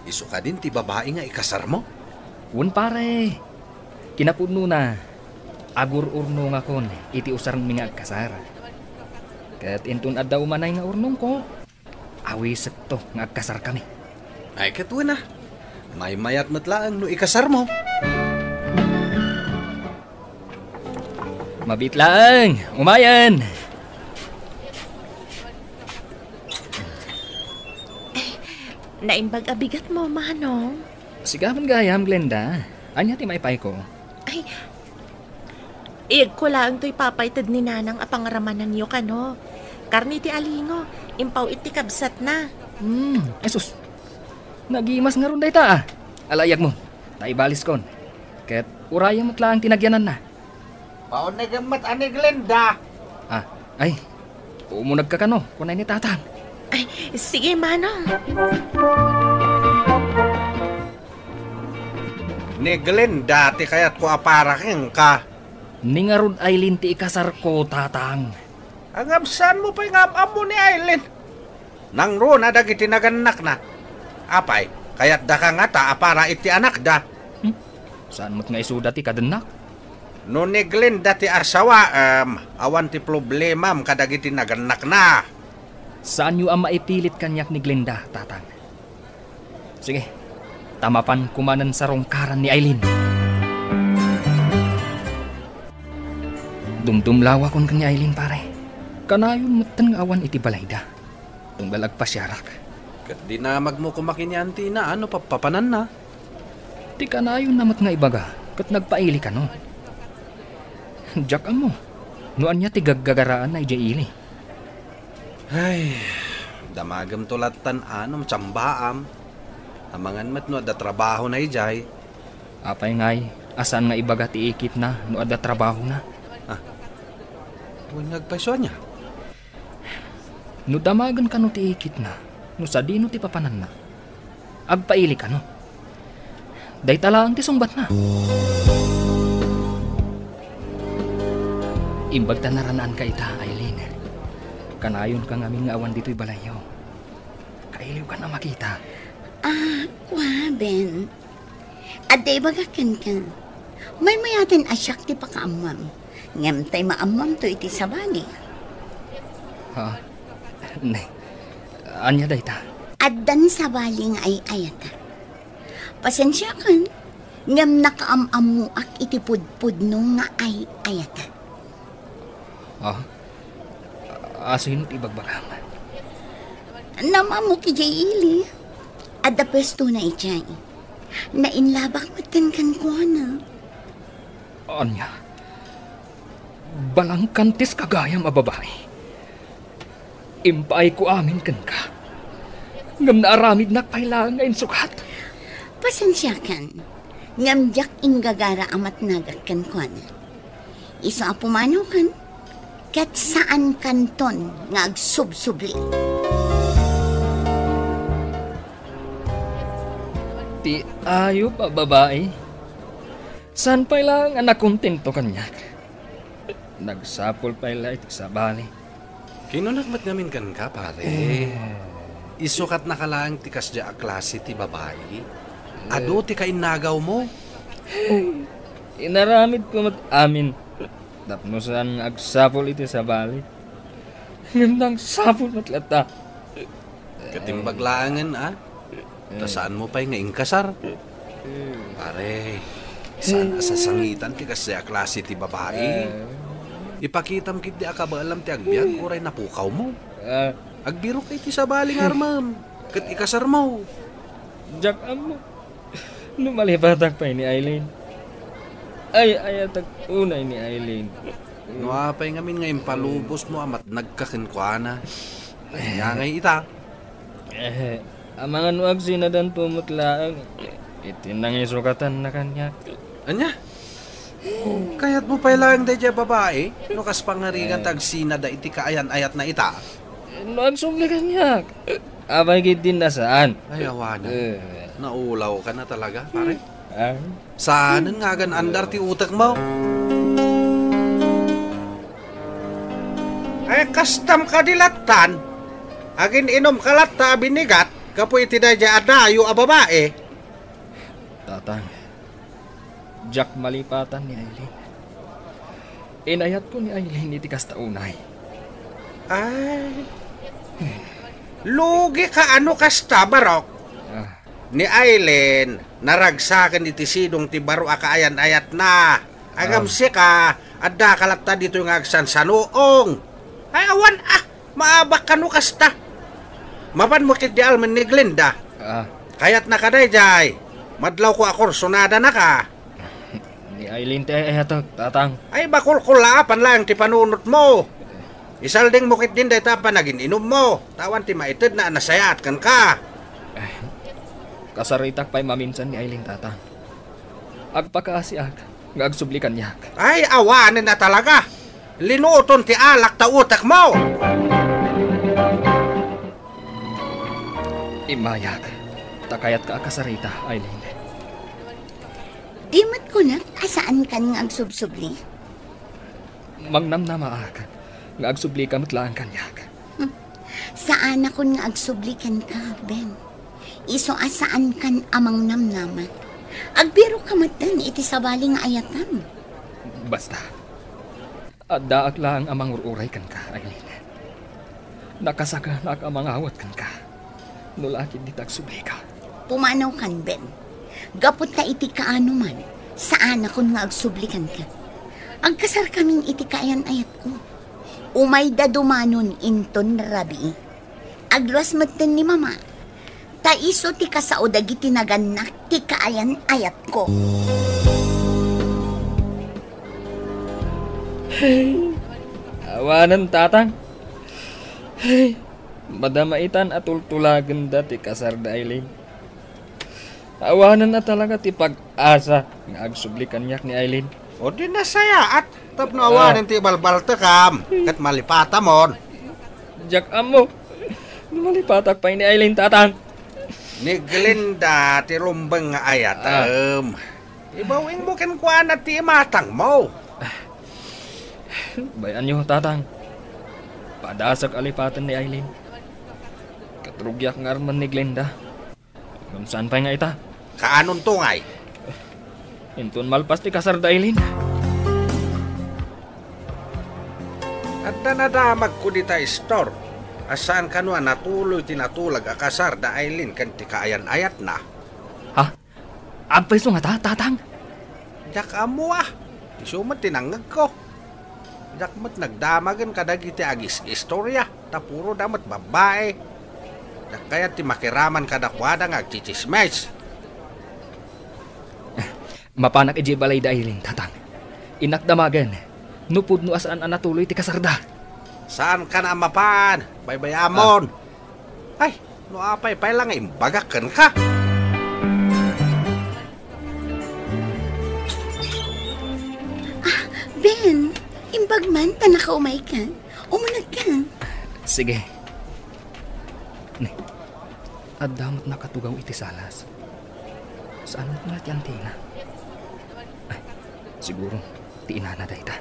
Isu kadin ti babai nga ikasarmo? Wen, pare. Kinapudnona, agur-urnongakon iti usarmi nga agkasar. Ket inton adda umanay nga urnongko, awisekto nga agkasarkami. Ay, ket wen a. Maymayat met laeng no ikasarmo. Mabiit laeng, umayen! Naimbag a bigatmo, Manong. Sika man gayam, Glenda. Ania ti maipayko? Ay, iyegko laeng toy papaited ni Nanang a pangaramananyo kano. Karne ti alingo, impaw iti kabsatna. Hmm, Jesus. Nagimas ngarud dayta, a. Ala, iyegmo. Ta ibaliskon. Ket urayem met laeng ti nagyananna. Paunegem met a ni Glenda. Ah, ay. Umunegka kano, kunay ni Tatang. Ay, sige, Manong. Ni Glenda ti kayatko a para kenka. Ni ngarud Aileen ti ikasarko, Tatang. Ngem saanmo pay nga am-ammo ni Aileen? Nangruna dagiti nagannakna. Apay, kayatdaka ngata a para iti anakda? Hmm? Saan met nga isuda ti kadennak? No ni Glenda ti arsawaem, awan ti problemam kadagiti nagannakna. Saanyo a maipilit kaniak ni Glenda, Tatang. Sige, ta mapanko manen sarungkaran ni Aileen. Dumdumlawakon ken ni Aileen, pare. Kanayon metten nga awan iti balayda. Tunggal agpasiarak. Ket dinamagmo koma ken ni Antina, a, no pappapananna? Ti kanayonna met nga ibaga, ket nagpaili kano. Diak ammo, no ania ti gaggagaraanna idiay ili. Ay, damagemto lattan, a, no tsambaam. Amangan met no adda trabahona idiay. Apay ngay a saan nga ibaga ti ikitna no adda trabahona? Ah, wen nga agpayso ania? No damagen kano ti ikitna, no sadino ti papananna, agpaili kano. Dayta laeng ti sungbatna. Imbag ta naranaanka ita, Aileen. Kanayonka ngamin nga awan ditoy balayyo. Kailiwkan a makita. Ah, kua, Ben. Adda ibagak kenka. Maymayaten a siak ti pakaammoam. Ngem tay maammoamto iti sabali. Ha? Ne. Ania dayta? Addan sabali nga ay-ayatak. Pasensiakan, ngem nakaam-ammoak iti pudpudno nga ay-ayatak. Ah? Asino ti ibagbagam? Naam-ammok idiay ili. Adda puestona idiay. Nainlabak metten kenkuana. Ania? Balangkantis ka gayam a babai. Impaayko amin kenka. Ngem naaramidnak pay laeng nga insukat. Pasensiakan, ngem diak inggagara a matnagak kenkuana. Isu a pumanawkan, ket saankanton nga agsubsubli. Ti ayup a babai. Saan pay laeng a nakontento kaniak? Nagsapul pay la iti sabali. Kinunak met ngamin kenka, pare. Eh. Isukatnaka laeng ti kasdiay a klase ti babai. Adu ti kainnagawmo. Inaramidko met amin tapno saan nga agsapul iti sabali. Ngem nangsapul met latta. Katimbag laengen, a? Ta saanmo pay nga inkasar? Pare, saan a sasangitan ti kasdiay a klase ti babai. Ipakitam ketdi a kabaelam ti agbiag uray napukawmo. Agbirok iti sabali nga armem, ket ikasarmo. Diak ammo. No malipatak pay ni Aileen. Ay-ayatak unay ni Aileen. No apay ngamin nga impalubosmo a matnagka kenkuana? Ania ngay ita? Eh, amangan no agsinadanto met laeng iti nangisukatanna kaniak. Ania? Kayatmo pay laeng daydiay a babai? No kas pangarigan ta agsinada iti kaayan-ayatna ita? No agsubli kaniak. Apay ketdin a saan? Ay, awanen. Eh. Naulawka na talaga, pare. Ah? Saanen nga agan-andar ti utekmo? Kastam kadi lattan? Agin-inumka latta a binigat gapu iti daydiay a dayo a babai. Tatang, diak malipatan ni Aileen. Inayatko ni Aileen iti kasta unay. Ay. Lugika no kasta, Barok. Ah. Ni Aileen, naragsaken iti sidong ti baro a kaayan-ayatna. Ngem Ah. sika, addaka latta ditoy nga agsansanuong. Ay, awan, ah, maabak kano kasta. Mapanmo ketdi almen ni Glenda. Ah. Kayatna ka daydiay. Madlawko a kursonadanaka. Ni Aileen ti ay-ayatek, Tatang. Ay, bakulkul a apan laeng ti panunotmo. Isaldingmo ketdin dayta a panagin-inummo. Ta awan ti maitedna a nasayaat kenka. Eh, kasaritak pay maminsan ni Aileen, Tatang. Agpakaasiak nga agsubli kaniak. Ay, awanen a talaga. Linuton ti alak ta utekmo. Immayak, ta kayatka a kasarita, Aileen. Di met kunak a saankan nga agsubsubli? Mangnamnamaak nga agsubli ka met laeng kaniak. Hmm. Saanakon nga agsubli kenka, Ben. Isu a saankan a mangnamnama. Agbirok ka met iti sabali nga ayatam. Basta, addaak laeng a mangur-uray kenka, Aileen. Nakasakanak a mangawat kenka. No la ketdi ta agsublika. Pumanawkan, Ben. Gapu ta iti kaanoman, saanakon nga agsubli kenka. Agkasarkamin iti kaayan-ayatko. Umayda dumanon inton rabii. Agluas metten ni Mama. Ta isu ti kasao dagiti nagannak ti kaayan-ayatko. Awanen, Tatang. Madamaitan a tultulagenda ti kasarda, Aileen. Awanen a talaga ti pag-asa nga agsubli kaniak ni Aileen. O di nasayaat, tapno Ah. awanen ti ibalbaltekam, ket malipatamon. Diak ammo. Malipatak pay ni Aileen, Tatang. Ni Glenda ti rumbeng nga ayatem. Ah. Ibawingmo kenkuana ti imatangmo. Bay-anyo, Tatang. Padasek a lipaten ni Aileen. Ket rugiak nga armen ni Glenda. Ngem saan pay nga ita? Kaanonto ngay? Inton malpas ti kasarda Aileen. Adda nadamagko dita, Istor. A saan kano a natuloy ti natulag a kasarda Aileen ken ti kaayan-ayatna. Ha? Agpayso ngata, Tatang? Diak ammo a. Isu met ti nangngegko. Diak met nagdamagen kadagiti agis-istoria, ta puro da met babbai. Diak kayat ti makiraman kadakuada nga agtsitsismis. Mapanak idiay balayda Aileen, Tatang. Innak damagen no pudno a saan a natuloy ti kasarda. Saankan a mapan, baybayamon. Ah. Ay, no apay pay la nga imbagak kenka. Ah, Ben, imbag man ta nakaumayka. Umunegka. Sige. Ne, adda met nakatugaw iti salas. Saan met nga ti antena? Ay, siguro, ti inana dayta.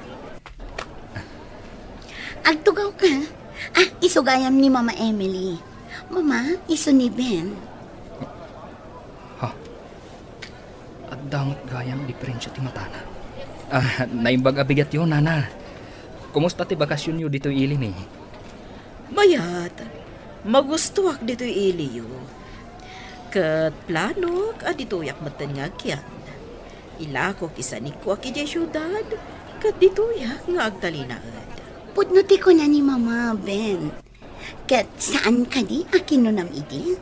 Agtugawka? Ah, isu gayam ni Mama Emily. Mama, isu ni Ben. Ha? Adda met gayam diferensia ti matana. Ah, naimbag a bigatyo, Nana. Kumusta ti bakasionyo ditoy ili mi? Mayat. Magustoak ditoy iliyo. Ket planok a ditoyak metten nga agyan. Ilakok isanikuak idiay siudad, ket ditoyak nga agtalinaed. Pudno ti kuna ni Mama, Ben. Ket saan kadi a kinunam idi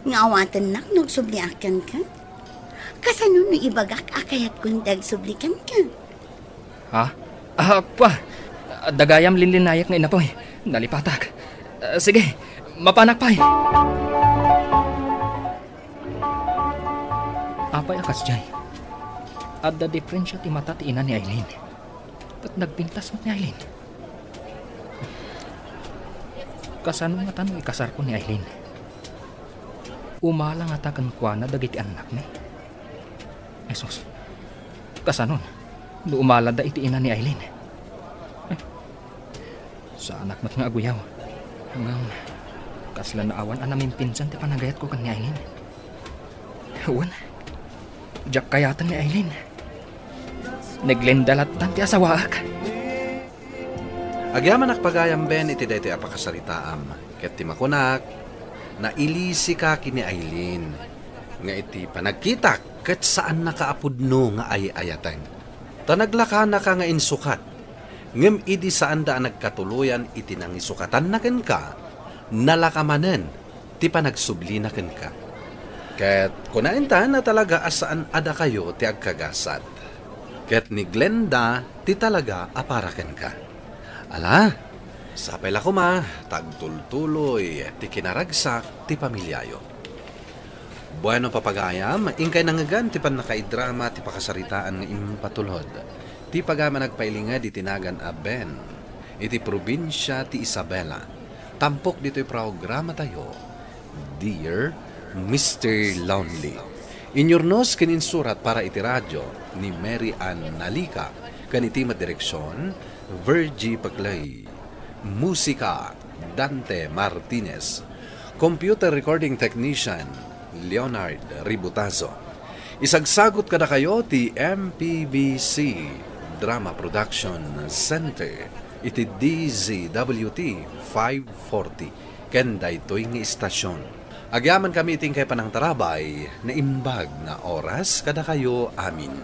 nga awatennak no agsubliak kenka? Kasano no ibagak a kayatkon ti agsubli kenka? Ha? Ah, kwa! Adda gayam linlinayak nga inapoy. Nalipatak. Ah, sige, mapanak pay. Apay a kasdiay? Adda diferensia ti mata ti ina ni Aileen. Ket nagpintas met ni Aileen. Kasano ngata no ikasarko ni Aileen? Umala ngata kenkuana dagiti annakmi? Jesus, kasanon no umalada iti ina ni Aileen? Saanak met nga aguyaw. Ngem, kasla naawan a namimpinsan ti panagayatko ken ni Aileen. Wen, diak kayaten ni Aileen. Ni Glenda lattan ti asawaak. Agyamanak pagayam, Ben, iti daytoy a pakasaritaam. Ket ti makunak, nailisika ken ni Aileen. Nga iti panagkitak, ket saannaka a pudno nga ay-ayaten. Ta naglakanaka nga insukat. Ngem idi saanda a nagkatuloyan iti nangisukatanna kenka, nalaka manen ti panagsublina kenka. Ket kuna intan a talaga a saan a dakayo ti agkagasat. Ket ni Glenda ti talaga a para kenka. Ala, sapay la koma ta agtultuloy ti kinaragsak ti pamiliayo. Bueno, papagayam, inkay nangngegan ti pannakaidrama ti pakasaritaan nga impatulod ti pagayam a nagpailinged iti nagan a Ben iti probinsia ti Isabela. Tampok ditoy programatayo, Dear Mister Lonely. Inyurnos ken insurat para iti radio ni Mary Ann Nalica ken iti met direksion, Virgie Paclay. Musika, Dante Martinez. Computer recording technician, Leonard Ributazo. Isagsagot kadakayo ti M P B C Drama Production Center iti D Z W T five forty ken daytoy nga istasyon. Agyamankami iti inkay panangtarabay, naimbag nga oras kadakayo amin.